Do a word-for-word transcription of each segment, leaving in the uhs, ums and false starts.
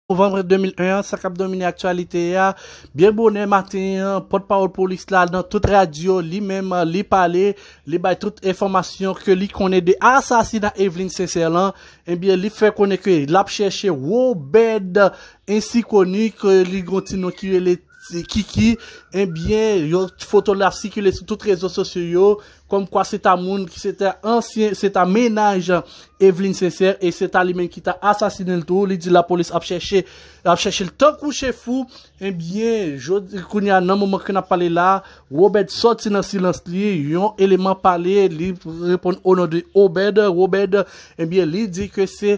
Novanm de mil en an, sa k ap domine aktyalite a, byen bonè maten an, pòtpawòl polis la nan tout radyo, li menm, li pale, li bay tout enfòmasyon ke li konnen de asasina Eveline Sincère lan. Ebyen, li fè konnen ke l ap chèche Wobèd, ensi koni ke li gon ti non ki rele Kiki. Ebyen, yon foto l ap sikile sou tout rezo sosyo yo, kòmkwa se ta moun ki se ta ansyen, se ta mennaj Eveline Sincère, e se ta li menm ki ta asasine l tou. Li di lapolis ap chèche, ap chèche l tankou chen fou. Ebyen, jodi, kounye a, nan moman ke n ap pale la, Wobèd sòti nan silans li, yon eleman pale, li reponn o non de Obèd. Wobèd, ebyen, li di ke se,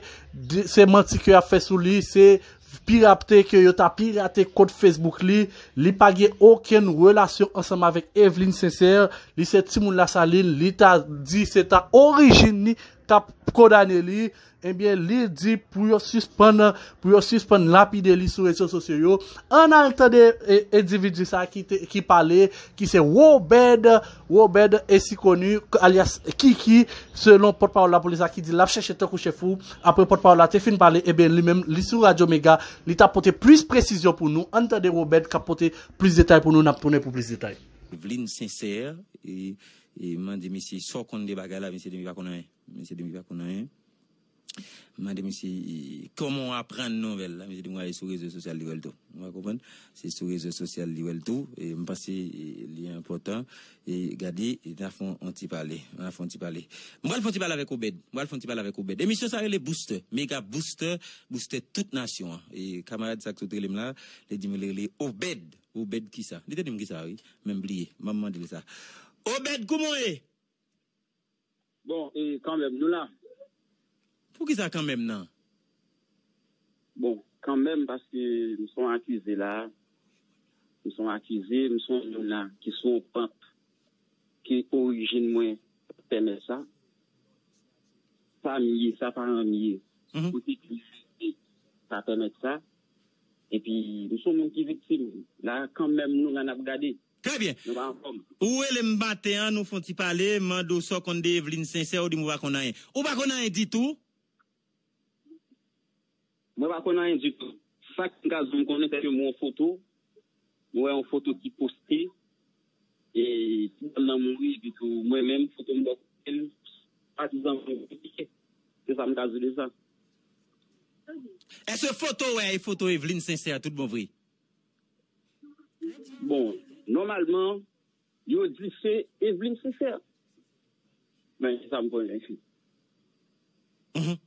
se manti ke y ap fè sou li, se pirate ke yo ta pirate kont Facebook li, li pa gen okenn relasyon ansanm avèk Eveline Sincère, li se timoun Lasalin, li ta di se ta orijin li k ap kondane li, ebyen, li di pou yo sispann, pou yo sispann lapide li sou rezo sosyo yo. Ann al tande, e, endividi sa ki te, ki pale, ki se Wobèd, Wobèd ensi koni, alyas Kiki, selon pòtpawòl lapolis la ki di l ap chèche tankou chen fou. Apre pòtpawòl la te fin pale, ebyen, li menm, li sou Radyo Mega, li t ap pote plis presizyon pou nou. Ann tande Wobèd k ap pote plis detay pou nou, n ap tounen pou plis detay. Eveline Sincère, e, e mande misye sa w konn de bagay la, misye di m li pa konn anyen. Misye di m li pa konn anyen. M mande misye, e, kòman w aprann nouvèl la? Misye di m gade sou rezo sosyal li wè l tou. Ou konprann? Se sou rezo sosyal li wè l tou. E m panse, e, li enpòtan. E gade, e n a fè yon ti pale. N a fè yon ti pale. M pral fè yon ti pale avèk Obèd. M pral fè yon ti pale avèk Obèd. Emisyon sa rele Booster. Mega Booster. Booster tout nasyon an. E kamarad sa k sot rele m la, li di m li rele Obèd. Obèd kisa? Li te di m kisa, wi. Men m bliye. M ap mande l sa. Obèd, kouman w ye? Bon, e kanmenm, nou la. Poukisa kanmenm nan? Bon, kanmenm, paske m se yon akize la. M se yon akize, m se yon moun la ki sou yon pant ke orijin mwen pèmèt sa. Sa m ye, sa paran m ye. Mhm. Kote ki sa pèmèt sa. Epi, m se yon moun ki viktim. La, kanmenm, nou la n ap gade. Trè byen. Nou pa anfòm. Ou rele m maten an, nou fè yon ti pale, m mande w sa w konn de Eveline Sincère, ou di m ou pa konn anyen. Ou pa konn anyen ditou? Mwen pa konn anyen ditou. Sa k m ka di w m konnen, se ke m wè yon foto, m wè yon foto ki poste, e ti dam nan mouri, epi tou mwen menm, foto m bò kote l, patizan mwen kritike. Se sa m ka di de sa. Èske foto w wè e foto Eveline Sincère tout bon vre? Bon, nòmalman, yo di se Eveline Sincère. Men, se sa m konnen. Mhm.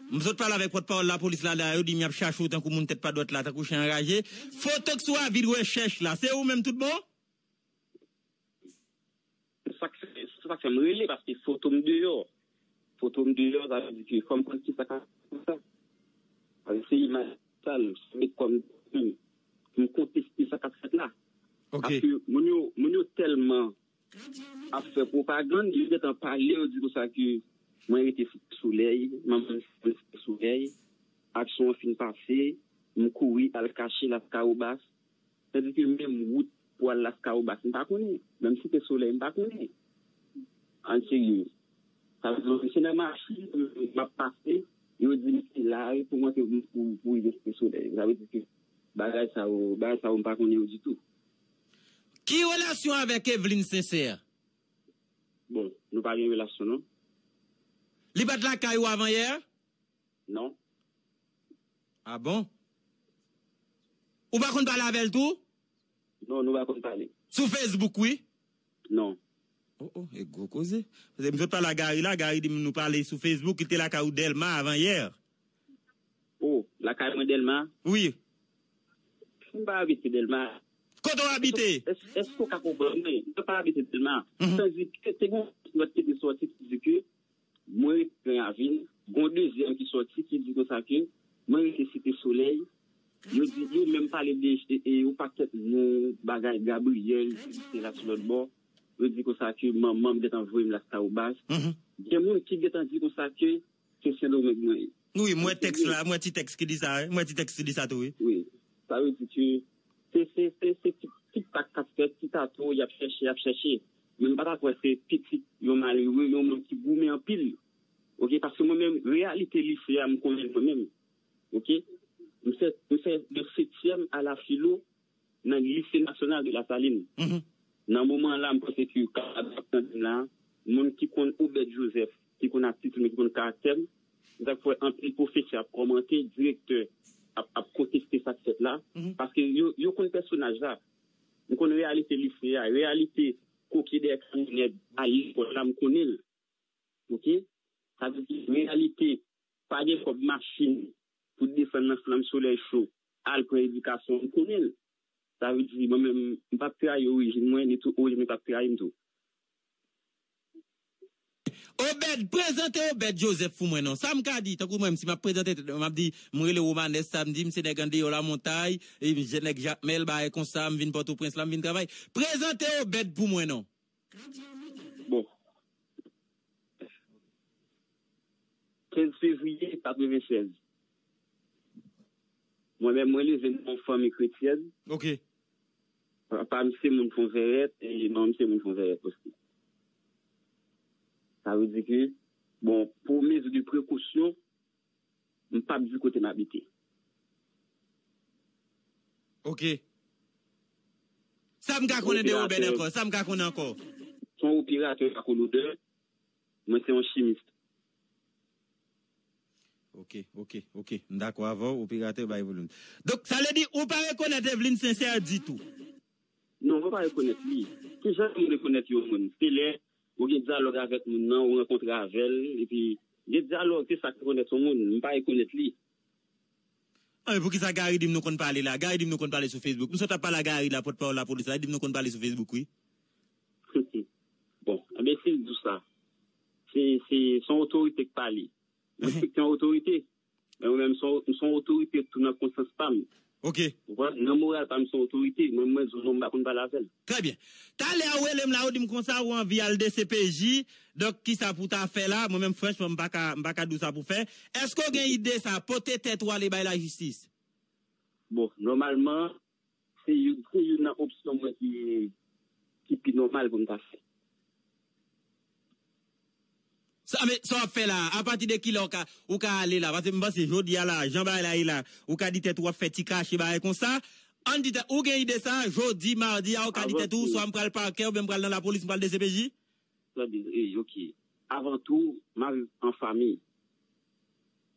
M sot pale avèk pòtpawòl lapolis la, la, yo di m y ap chache w tankou moun tèt pa dwat la, tankou chen anraje. Foto k sou avi de rechèch la, se ou menm tout bon? Se sa k fè, se sa k fè m rele, paske foto m deyò. Foto m deyò, sa vle di ke fò m konn kisa k ap fèt la. Paske se imaj sal, se met kò m, m konteste sa k ap fèt la. Ok. Paske moun yo, moun yo tèlman ap fè pwopagann, yo gentan pale, yo di konsa ke mwen rete Site Solèy, manman m Site Solèy, aksyon an fin pase, m kouri al kache Laskawobas, tandis ke menm wout pou al Laskawobas, m pa konnen, menm Site Solèy, m pa konnen. An serye. Sa vle di, se nan machin m ap pase, yo di m se la pou monte pou, pou rive Site Solèy. Sa vle di ke bagay sa yo, bagay sa yo, m pa konnen yo ditou. Ki relasyon avèk Eveline Sincère? Bon, nou pa gen relasyon, non. Li pa t lakay ou avan yè? Non. Ah bon? Ou pa konn pale avè l tou? Non, nou pa konn pale. Sou Facebook, wi? Non. Oh, oh, e gwo koze. Paske m sot pale a Gary la, Gary di m nou pale sou Facebook, li te lakay ou Dèlma avan yè. Oh, lakay mwen Dèlma? Wi. M pa abite Dèlma. Kote w abite? Èske w ka konprann mwen? Mwen pa abite Dèlma. Mhm. Tandis ke te gen yon lòt ki te sòti ki di ke mwen rete nan Ravin. Gon dezyèm ki sòti ki di konsa ke mwen rete Site Solèy. Yo di, yo menm pale de, e, e, yon pakèt non, bagay Gabriel, ki te la sou lòt bò. Yo di konsa ke manman m gentan voye m Laskawobas. Mhm. Gen moun ki gentan di konsa ke se Sendomeng mwen ye. Wi, m wè tèks la, m wè ti tèks ki di sa, wi. M wè ti tèks ki di sa tou, wi. Wi. Sa vle di ke se, se, se, se ti, ti pa k ap fèt, ti tato, y ap chèche, y ap chèche. Men m pa ta kwè se pitit yon malere, yon moun ki goumen anpil. Oke, paske mwen menm, reyalite li fè a, m konnen l mwen menm. Oke? M fè, m fè de setyèm a la filo nan Lycée National de la Saline. Nan moman la, m panse ke w kapab ap tande m la, moun ki konn Obed Joseph, ki konn atitid mwen, ki konn karaktè m, se sa k fè anpil pwofesè ap kòmante, direktè ap, ap konteste sa k fèt la, paske yo, yo konn pèsonaj la. M konn reyalite lise a, reyalite koke dèyè kamyonèt a lekòl la, m konnen l. Oke? Sa vle di, reyalite, pa gen kòb machin pou desann nan flanm solèy cho, al pran edikasyon, m konnen l. Sa vle di, mwen menm, m p ap trayi orijin mwen, ni tou orijin mwen p ap trayi m tou. Obed, prezante Obed Joseph pou mwen non. Sa m ka di, tankou mwen, si m ap prezante tèt mwen, m ap di, m rele Romanes Samedi, m se nèg andeyò Lamontay, e m se nèg Jakmèl, bagay konsa, m vin Pòtoprens la, m vin travay. Prezante Obed pou mwen non. Bon. Kenz fevriye katreven sèz. Mwen menm, mwen leve nan yon fanmi kretyèn. Ok. Papa m se moun Fonvèrèt e manman m se moun Fonvèrèt osi. Sa vle di ke, bon, pou mezi de prekosyon, m p ap di kote m abite. Ok. Sa m ka konnen de Obed ankò? Sa m ka konnen ankò? Se yon operatè lakolodè. Mwen se yon chimis. Ok, ok, ok. M dakò avè w, operatè bay volim. Donk, sa vle di ou pa rekonèt Eveline Sincère ditou? Non, mwen pa rekonèt li. Kijan pou m rekonèt yon moun? Se lè ou gen dyalòg avèk moun nan, ou rankontre avè l, epi gen dyalòg, se sa k rekonèt yon moun. M pa rekonèt li. Anben, poukisa Gary di m nou konn pale la? Gary di m nou konn pale sou Facebook. M sot ap pale a Gary la, pòtpawòl lapolis la, li di m nou konn pale sou Facebook, wi. Bon, anben, si l di w sa, se, se, se yon otorite k pale. Mwen respekte yon otorite, men mwen menm, m se yon, m se yon otorite tou nan konsyans pa m. Ok. Ou konprann? Nan moral pa m, m se yon otorite. Mwen, mwen di w non, m pa konn pale avè l. Trè byen. Talè a ou rele m la, ou di m konsa, ou anvi al D C P J. Donk, kisa pou w ta fè la? Mwen menm, franchman, m pa ka, m pa ka di w sa pou w fè. Èske w gen ide sa, pote tèt ou ale bay lajistis? Bon, nòmalman, se youn, se youn nan opsyon mwen ki, ki pi nòmal pou m ta fè. Sa, men, sa w ap fè la, apati de kilè ou ka, ou ka ale la? Paske m panse jodi a la, jan bagay la ye la, ou ka di tèt ou w ap fè ti kache bagay konsa. Ann di tèt, ou gen ide sa, jodi, madi a, ou ka di tèt ou, swa m pral pakè, oubyen m pral nan lapolis, m pral D C P J? Tande, e, ok. Avan tou, m ap viv an fanmi.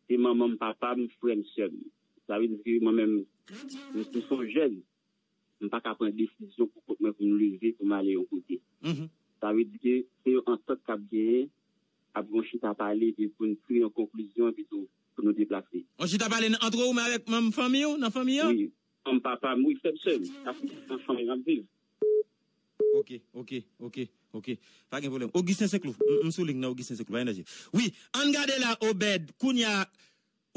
Se manman m, papa m, frè m, sè m. Sa vle di ke mwen menm, m, m se yon jèn. M pa ka pran desizyon pou kont mwen pou m leve, pou m ale yon kote. Sa vle di ke se yon antant k ap genyen, ap gen yon chita pale, epi pou n tire yon konklizyon, epi tou, pou nou deplase. Yon chita pale antre ou menm avèk manm fanmi w, nan fanmi an? Wi, manm papa m, wi, frè m, sè m. Sa se nan fanmi m ap viv. Ok, ok, ok, ok. Pa gen pwoblèm. Augustin Senclou, m, m sou liy nan Augustin Senclou, pa gen danje. Wi, ann gade la, Obed, kounye a,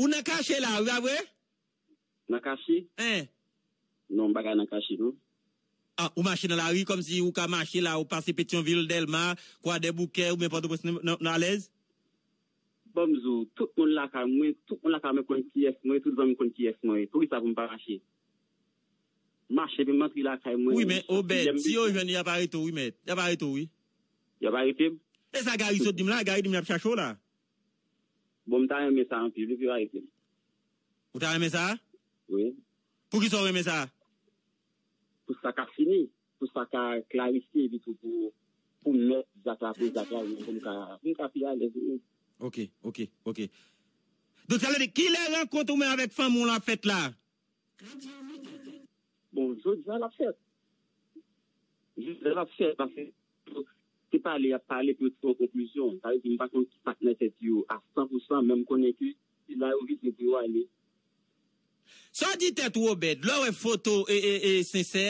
ou nan kache la, wi, pa vre? Nan kache? Hein? Non, m pa ka nan kache, non. Ah, ou mache nan lari kòmsi ou ka mache la, ou pase Petyonvil, Dèlma, Kwadèboukè, oubyen Pòtoprens, nan, nan, nan alèz? Ban m di w, tout moun lakay mwen, tout moun lakay mwen konn kiyès mwen ye, tout zanmi m konn kiyès mwen ye. Poukisa pou m pa mache? Mache, epi m antre lakay mwen. Wi, men Obed, si yo jwenn ou, y ap arete w, wi, mèt. Y ap arete w, wi. Y ap arete m? E sa Gary sot di m la, Gary di m y ap chache w la. Bon, m ta renmen sa anpil, wi, pou yo arete m. Ou ta renmen sa? Wi. Poukisa w renmen sa? Pou sa ka fini, pou sa ka klarifye, epi tou pou, pou m mèt zak la, pou zak la, pou m ka, pou m ka pi alèz, wi. Ok, ok, ok. Donk, sa vle di, kilè rankont ou menm avèk fanmi w lan ap fèt la? Bon, jodi a l ap fèt. Jodi a l ap fèt, paske se pale y ap pale pou yo tire yon konklizyon. Sa vle di, m pa konn ki sa k nan tèt yo a san pou san, men m konnen ke se la yo vize pou yo ale. Sa w di tèt ou, Obed, lè w wè foto e, e, e, Sensè,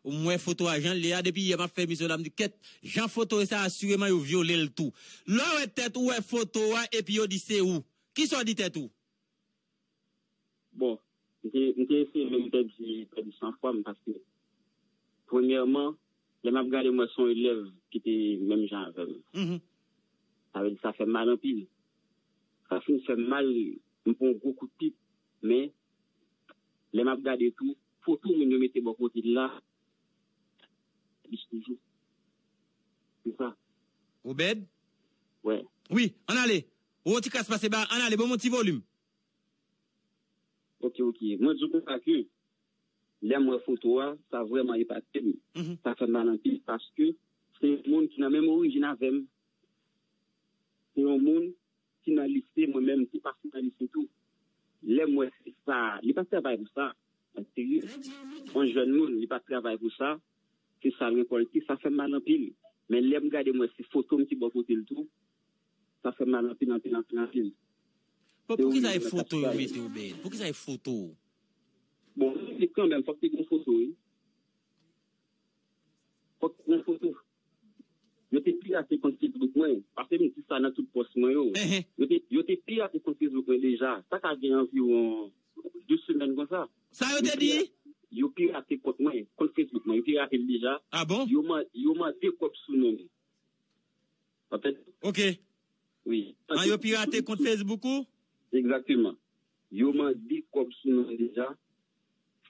m wè foto a jan l ye a, depi yè m ap fè emisyon la, m di, kèt, jan foto e sa, asireman yo vyole l tou. Lè w wè tèt ou, wè foto a, epi yo di se ou. Kisa w di tèt ou? Bon, m te, m te eseye menm pèdi, pèdi sanfwa m, paske, premyèman, lè m ap gade, m wè se yon elèv ki te menm jan avè m. Sa vle di sa fè m mal anpil. Sa fin fè m mal, m pran yon gwo kout pip. Men, lè m ap gade tou, foto moun yo mete bò kote l la, plis toujou. Se sa. Obed? Wè. Wi, ann ale. Ou yon ti kras pase ba, ann ale, ban m yon ti volim. Ok, ok. Mwen di w konsa ke lè m wè foto a, sa vrèman epate m. Sa fè m mal anpil paske se yon moun ki nan menm orijin avè m. Se yon moun ki nan lise, mwen menm, ki pase nan lise tou. Lè m wè se sa, li pa travay pou sa. An serye. Yon jèn moun, li pa travay pou sa. Se sa l rekòlte, sa fè m mal anpil. Men lè m gade, m wè se foto m ki bò kote l tou. Sa fè m mal anpil, anpil, anpil, anpil. Bon, poukisa e foto yo mete Obed? Poukisa e foto? Bon, mwen di kanmenm, fòk te gen foto, wi. Fòk te gen foto. Yo te pirate kont Facebook mwen. Paske m di sa nan tout pòs mwen yo. Yo te, yo te pirate kont Facebook mwen deja. Sa ka gen anviwon de semèn konsa. Sa yo te di? Yo pirate kont mwen, kont Facebook mwen. Yo pirate l deja. Ah bon? Yo, man, yo mande kòb sou non m. Ok. Wi. An yo pirate kont Facebook ou? Egzakteman. Yo mande kòb sou non deja.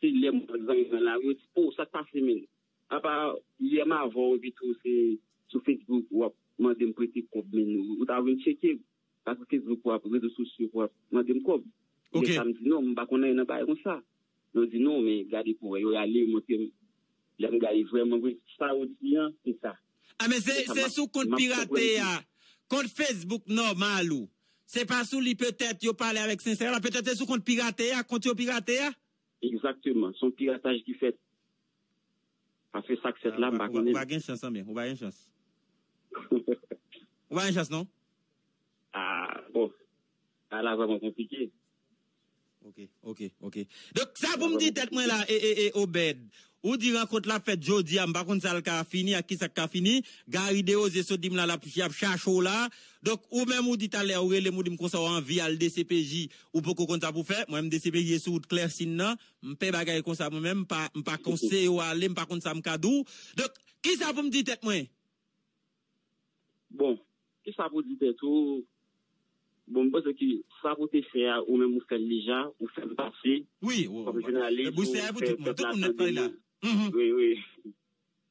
Se lè m wè zanmi mwen la, yo di, "Oh, sa k pase, men?" Apa, yè m avè w, epi tou se sou Facebook w ap mande m prete kòb, men ou ta vin tcheke. Pa sou Facebook w ap, rezo sosyo w ap mande m kòb. Lè sa m di, "Non, m pa konn anyen nan bagay konsa." Yo di, "Non, men gade pou wè." Yo rale, yo montre m. Lè m gade vrèman vre, sa yo di an, se sa. Ah, men se, se sou kont pirate a, kont Facebook nòmal ou. Se pa sou li petèt yo pale avèk Sensè la, petèt se sou kont pirate a, kont yo pirate a? Egzakteman, se yon pirataj ki fèt. Paske sa k fèt la, m pa konnen. Ou pa gen chans, anben, ou pa gen chans. Ou pa gen chans, non? Ah, bon. Sa la vrèman konplike. Ok, ok, ok. Donk, sa pou m di tèt mwen la, e, e, e, Obed. Ou di rankont la fèt jodi a, m pa konn sa l ka fini ak kisa k ka fini. Gary Desrosiers sot di m la, l ap, y ap chache w la. Donk, ou menm ou di talè, ou rele m, ou di m konsa, ou anvi al D C P J, ou poko konn sa pou fè. Mwen menm D C P J sou wout Klèsin nan, m pè bagay konsa mwen menm, m pa, m pa konseye w ale, m pa konn sa m ka di w. Donk, kisa pou m di tèt mwen? Bon, kisa pou di tèt ou? Bon, m panse ke sa pou te fè a, ou menm ou fè l deja, ou fè l pase. Wi, wi, wi. Kòm jounalis, ou fè pèp la tande nou. Wi, wi.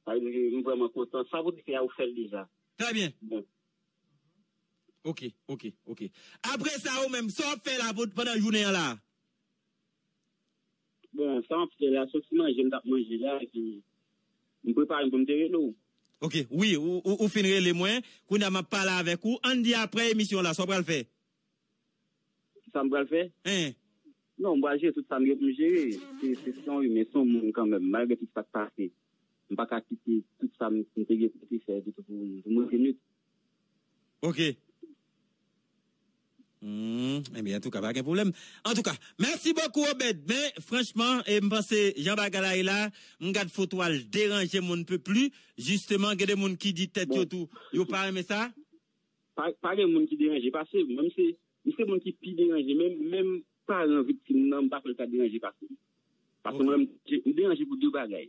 Sa vle di ke m vrèman kontan. Sa pou te fè a, ou fè l deja. Trè byen. Bon. Ok, ok, ok. Apre sa, ou menm, sa w ap fè la pou, pandan jounen an la? Bon, sa m ap fè la, soti manje m t ap manje la, epi m prepare m pou m te rele w. Ok, wi, ou, ou, ou fin rele mwen. Kounye a m ap pale avèk ou. Ann di apre emisyon la, sa w pral fè? Sa m pral fè? Hein. Non, m pral jere tout sa m gen pou m jere. Se, se, se yon imen, se yon moun kanmenm, malgre tout sa k pase. M pa ka kite tout sa m, m te gen pou m te fè, epi tou pou, pou m rete nwit. Ok. Hmm, ebyen, antouka, pa gen pwoblèm. Antouka, mèsi bokou, Obed. Men, franchman, e m panse, jan bagay la ye la, m gad foto a, l deranje m, on ne peut plus. Jisteman, gen de moun ki di tèt yo tou, yo pa renmen sa. Pa, pa gen moun ki deranje pase m. Mwen, m se, m se moun ki pi deranje. Menm, menm paran viktim nan, m pa kwè l ka deranje pase m. Paske mwen, m, m deranje pou de bagay.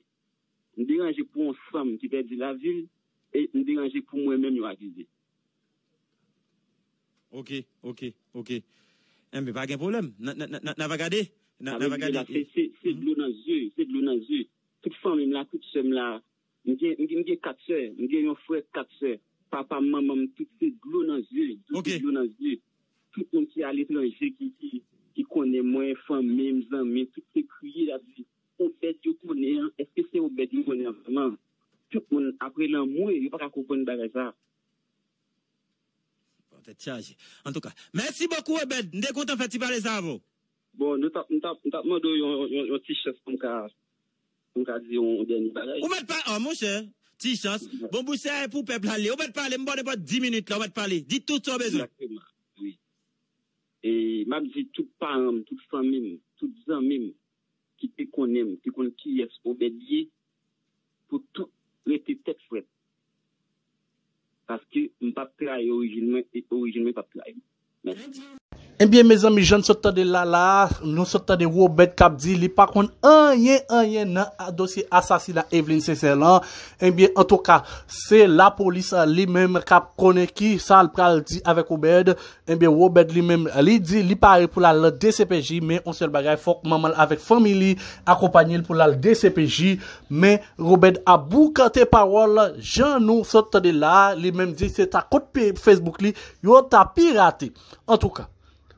M deranje pou yon fanm ki pèdi lavi l, e m deranje pou mwen menm yo akize. Ok, ok, ok. Enben, pa gen pwoblèm. N a, n a, n a, n a, n a va gade. N a, n a va gade. Se, se, se dlo nan zye, se dlo nan zye. Tout fanmi m la, tout sè m la, m gen, m gen, m gen kat sè, m gen yon frè, kat sè. Papa m, manman m, tout se dlo nan zye, tout se dlo nan zye. Tout moun ki aletranje, ki, ki, ki konnen mwen, fanmi m, zanmi m, tout se kriye, y ap di, Obed yo konnen an, èske se Obed yo konnen an vrèman? Tout moun ap rele anmwe, yo pa ka konprann bagay sa. Bon, tèt chaje. Antouka, mèsi bokou, Obed. M te kontan fè ti pale sa avè w. Bon, nou t ap, m t ap, m t ap mande w yon, yon, yon ti chans pou m ka, pou m ka di yon dènye bagay. Ou mèt pa, oh, monchè, ti chans. Bon, bouch se pou pèp la li. Ou mèt pale, m ba w nenpòt dis minit la, ou mèt pale. Di tout sa w bezwen. Egzakteman, wi. E m ap di tout paran m, tout fanmi m, tout zanmi m ki te konnen m, te konn kiyès Obed ye, pou tout rete tèt frèt. Paske m p ap trayi orijin mwen e orijin mwen p ap trayi m. Mèsi. Ebyen, mezanmi, jan n sot tande l la, la a, nou sot tande Wobèt k ap di li pa konn anyen, anyen nan dosye asasina Eveline Sincère lan. Ebyen, antouka, se lapolis li menm k ap konnen ki sa l pral di avèk Wobèt. Ebyen, Wobèt li menm, li di li pare pou l al D C P J, men yon sèl bagay, fòk manman l avèk fanmi li akonpaye l pou l al D C P J. Men Wobèt ap boukante pawòl, jan nou sot tande la a, li menm di se ta kont Facebook li yo ta pirate. Antouka,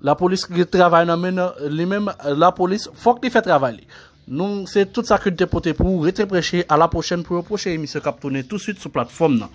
Lapolis gen travay nan men nan li menm, lapolis fòk li fè travay li. Nou, se tout sa ke n te pote pou ou. Rete branche, a la pwochèn pou yon pwochen emisyon k ap tounen touswit sou platfòm nan.